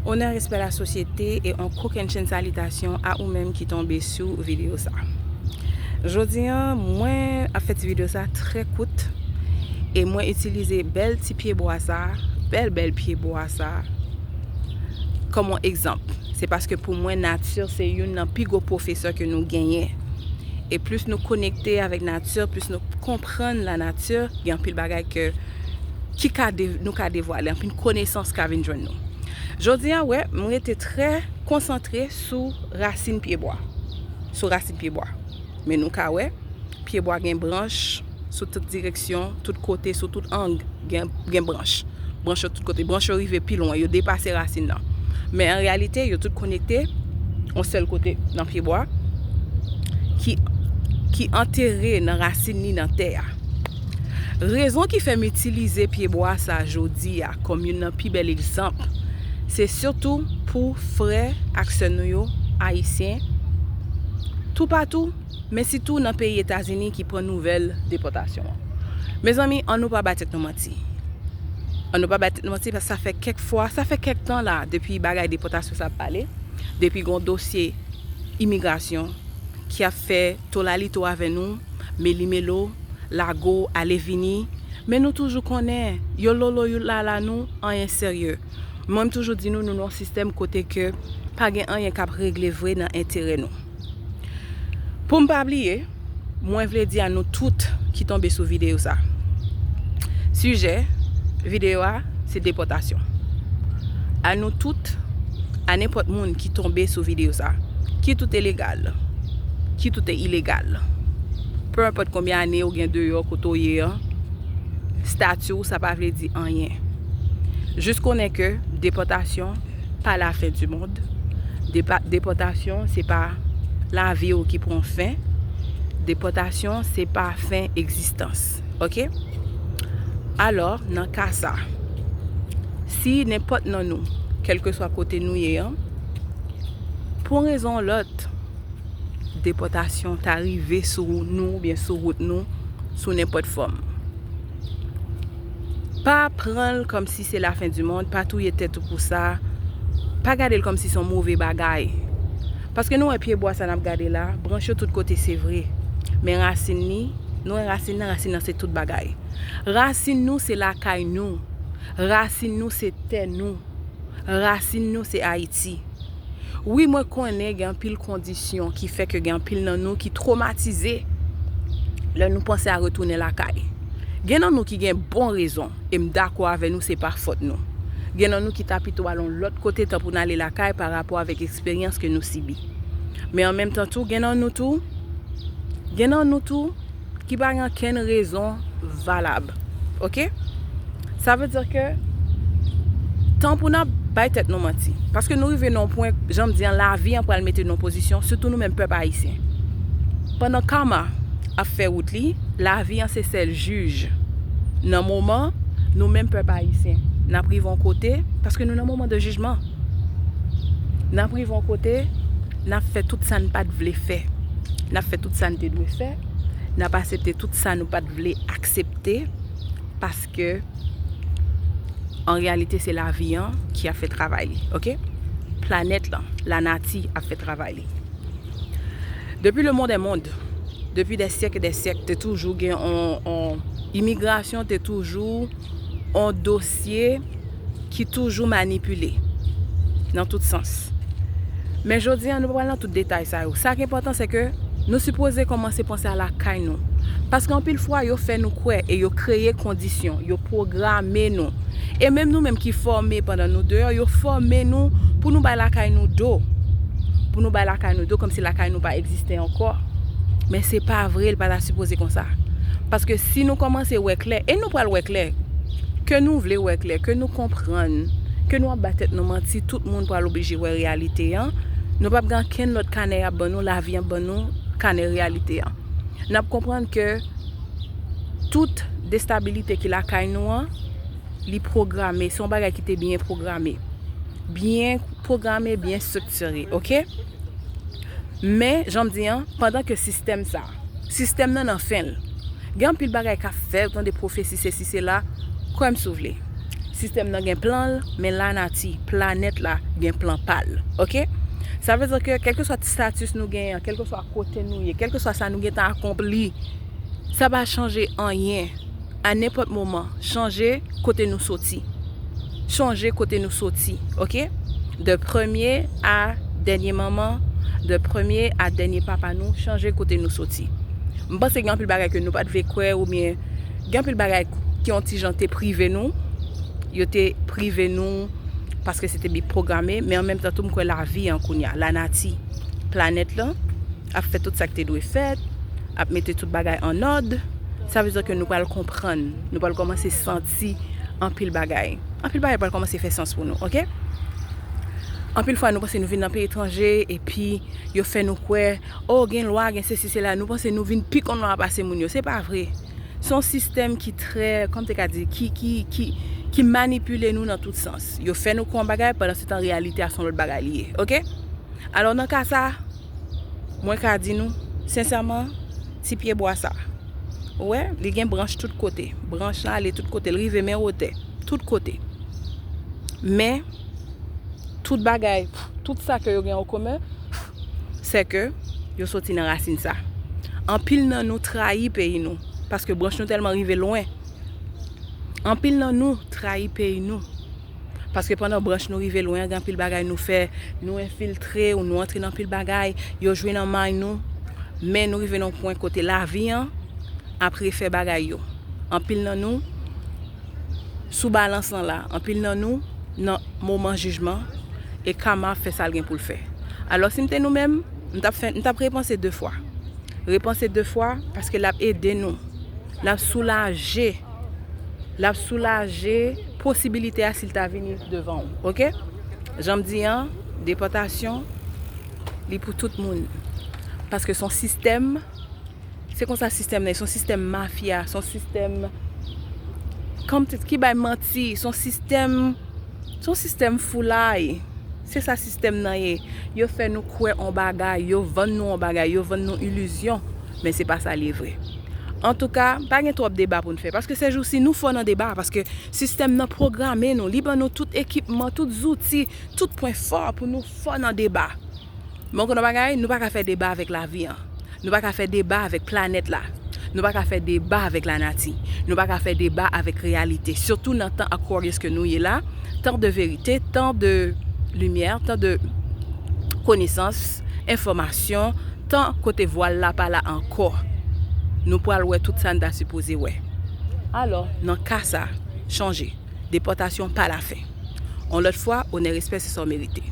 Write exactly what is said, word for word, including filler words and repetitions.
Onè, respè lasosyete e yon kokennchenn salitasyon a ou menm ki tonbe sou videyo sa. Jodi a, mwen ap fè ti videyo sa trè kout e mwen itilize bèl ti pyebwa sa, bèl, bèl pyebwa sa kòm yon egzanp. Se paske pou mwen, nati se youn nan pi gwo pwofesè ke nou genyen. E plis nou konekte avèk nati, plis nou konprann lanati, gen anpil bagay ke, ki ka de-, nou ka devwale, anpil konesans ka vin jwenn nou. Jodi a, wè, mwen rete trè konsantre sou rasin pyebwa. Sou rasin pyebwa. Men nou ka wè, pyebwa gen branch sou tout direksyon, tout kote, sou tout ang, gen, gen branch. Branch yo tout kote. Branch yo rive pi lwen, yo depase rasin nan. Men an reyalite, yo tout konekte yon sèl kote nan pyebwa ki, ki antere nan rasin li nan tè a. Rezon ki fè m itilize pyebwa sa jodi a kòm youn nan pi bèl egzanp, se sitou pou frè ak sè nou yo, ayisyen, toupatou, men sitou nan peyi Etazini ki pran nouvèl depòtasyon an. Mezanmi, ann nou pa bay tèt nou manti. Ann nou pa bay tèt nou manti, paske sa fè kèk fwa, sa fè kèk tan la, depi bagay depòtasyon sa ap pale, depi gon dosye imigrasyon ki ap fè tolalito avè nou, melimelo, lago, ale vini, men nou toujou konnen, yo lolo, yo lala nou, anyen serye. Mwen, m toujou di nou, nou nan yon sistèm kote ke pa gen anyen k ap regle vre nan enterè nou. Pou m pa bliye, mwen vle di a nou tout ki tonbe sou videyo sa. Sijè videyo a, se depòtasyon. A nou tout, a nenpòt moun ki tonbe sou videyo sa, kit ou te legal, kit ou te ilegal, pe enpòt konbyen ane ou gen deyò kote w ye an, stati w, sa pa vle di anyen. Jis konnen ke depòtasyon pa lafen di mond. Depa-, depòtasyon, se pa lavi w ki pran fen. Depòtasyon, se pa fen egzistans. Oke? Alò, nan ka sa, si nenpòt nan nou, kèlkeswa kote nou ye an, pou yon rezon ou lòt, depòtasyon ta rive sou nou oubyen sou wout nou, sou nenpòt fòm. Pa pran l kòmsi se lafen di mond, pa touye tèt ou pou sa, pa gade l kòmsi se yon move bagay. Paske nou wè pyebwa sa n ap gade la, branch yo tout kote se vre. Men rasin li, nou wè rasin nan, rasin nan se tout bagay. Rasin nou se lakay nou. Rasin nou se tè nou. Rasin nou se Ayiti. Wi, mwen konnen gen anpil kondisyon ki fè ke gen anpil nan nou ki twomatize lè nou panse a retounen lakay. Gen nan nou ki gen bon rezon, e m dakò avè nou, se pa fòt nou. Gen nan nou ki ta pito al yon lòt kote tan pou n ale lakay pa rapò avèk eksperyans ke nou sibi. Men an menm tan tou, gen nan nou tou, gen nan nou tou, ki pa gen okenn rezon valab. Oke? Sa vle di ke tan pou n ap bay tèt nou manti. Paske nou rive nan yon pwen, jan m di an, lavi an pral mete nou nan pozisyon, sitou nou menm pèp ayisyen. Pandan kama ap fè wout li, lavi an se sèl jij. Nan moman, nou menm pèp ayisyen, n ap rive yon kote, paske nou nan moman de jijman. N ap rive yon kote, n ap fè tout sa n pa t vle fè. N ap fè tout sa n te dwe fè. N ap aksepte tout sa nou pa t vle aksepte. Paske, an reyalite, se lavi an ki ap fè travay li, oke? Planèt lan, lanati ap fè travay li. Depi le monde est monde, depi des siècles et des siècles, te toujou gen on, on, imigrasyon te toujou on dosye ki toujou manipile nan tout sans. Men jodi an, nou pa pral nan tout detay sa yo. Sa ki enpòtan, se ke nou sipoze kòmanse panse a lakay nou. Paske anpil fwa, yo fè nou kwè e yo kreye kondisyon, yo pwograme nou. E menm nou menm ki fòme pandan nou deyò, yo fòme nou pou nou bay lakay nou do. Pou nou bay lakay nou do, kòmsi lakay nou pa egziste ankò. Men se pa vre, li pa ta sipoze konsa. Paske si nou kòmanse wè klè, e nou pral wè klè, ke nou vle wè klè, ke nou konprann, ke nou ap bay tèt nou manti, tout moun pral oblije wè reyalite an. Nou p ap gen okenn lòt kanè y ap ban nou, lavi ap ban nou kanè reyalite an. N ap konprann ke tout destabilite ki lakay nou an, li pwograme, se yon bagay ki te byen pwograme. Byen pwograme, byen estriktire, oke? Men, jan m di an, pandan ke sistèm sa, sistèm nan nan fen l. Gen anpil bagay k ap fèt, ou tande pwofesi, sesi, sela, kwè m si w vle. Sistèm nan gen plan l, men lanati, planèt la, gen plan pa l. Oke? Sa vle di ke kèlkeswa status nou genyen, kèlkeswa kote nou ye, kèlkeswa sa nou gentan akonpli, sa pa chanje anyen. A nenpòt moman, chanje kote nou soti. Chanje kote nou soti, oke? De premye a dènye manman, de premye a dènye papa nou, chanje kote nou soti. M panse gen anpil bagay ke nou pa t vle kwè oubyen gen anpil bagay ki yon ti jan te prive nou. Yo te prive nou paske se te byen pwograme, men an menm tan tou m kwè lavi an kounye a, lanati, planèt lan, ap fè tout sa k te dwe fèt, ap mete tout bagay an òd. Sa vle di ke nou pral konprann, nou pral kòmanse santi anpil bagay. Anpil bagay pral kòmanse fè sans pou nou, oke? Anpil fwa nou panse nou vin nan peyi etranje epi yo fè nou kwè, o, gen lwa, gen sesi, sela. Nou panse nou vin pi konn lwa pase moun yo. Se pa vre. Se yon sistèm ki trè, kòman m te ka di, ki, ki, ki, ki manipile nou nan tout sans. Yo fè nou kwè yon bagay, pandan se tan reyalite a se yon lòt bagay li ye, oke? Alò nan ka sa, mwen ka di nou, sensèman, ti pye bwa sa, ou wè, li gen branch tout kote. Branch lan ale tout kote, li rive men wotè, tout kote. Men, tout bagay, tout sa ke yo gen an komen, se ke yo soti nan rasin sa. Anpil nan nou trayi peyi nou, paske branch nou tèlman rive lwen. Anpil nan nou trayi peyi nou. Paske pandan branch nou rive lwen, gen anpil bagay nou fè, nou enfiltre ou nou antre nan anpil bagay, yo jwe nan may nou, men nou rive nan yon pwen kote lavi an ap refè bagay yo. Anpil nan nou sou balans lan la, anpil nan nou nan moman jijman, e kama ap fè sa l gen pou l fè. Alò, si m te nou menm, m t ap fè, m t ap repanse de fwa. Repanse de fwa, paske l ap ede nou. L ap soulaje, l ap soulaje posibilite a si l ta vini devan w, oke? Jan m di an, depòtasyon, li pou tout moun. Paske se yon sistèm, se konsa sistèm nan ye, se yon sistèm mafya, se yon sistèm, kòm ki bay manti, se yon sistèm, se yon sistèm foulay. Se sa sistèm nan ye. Yo fè nou kwè on bagay, yo vann nou on bagay, yo vann nou ilizyon. Men se pa sa li ye vre. Antouka, pa gen twòp deba pou n fè. Paske sèjousi, nou fò nan deba. Paske sistèm nan pwograme nou. Li ban nou tout ekipman, tout zouti, tout pwen fò pou nou fò nan deba. Men w konn yon bagay, nou pa ka fè deba avèk lavi an. Nou pa ka fè deba avèk planèt la. Nou pa ka fè deba avèk lanati. Nou pa ka fè deba avèk reyalite. Sitou nan tan Aquarius ke nou ye la, tan de verite, tan de limyè, tan de konesans, enfòmasyon, tan kote vwal la pa la ankò. Nou pral wè tout sa n ta sipoze wè. Alò, nan ka sa, chanje. Depòtasyon pa lafen. On lòt fwa, onè, respè, se sa w merite.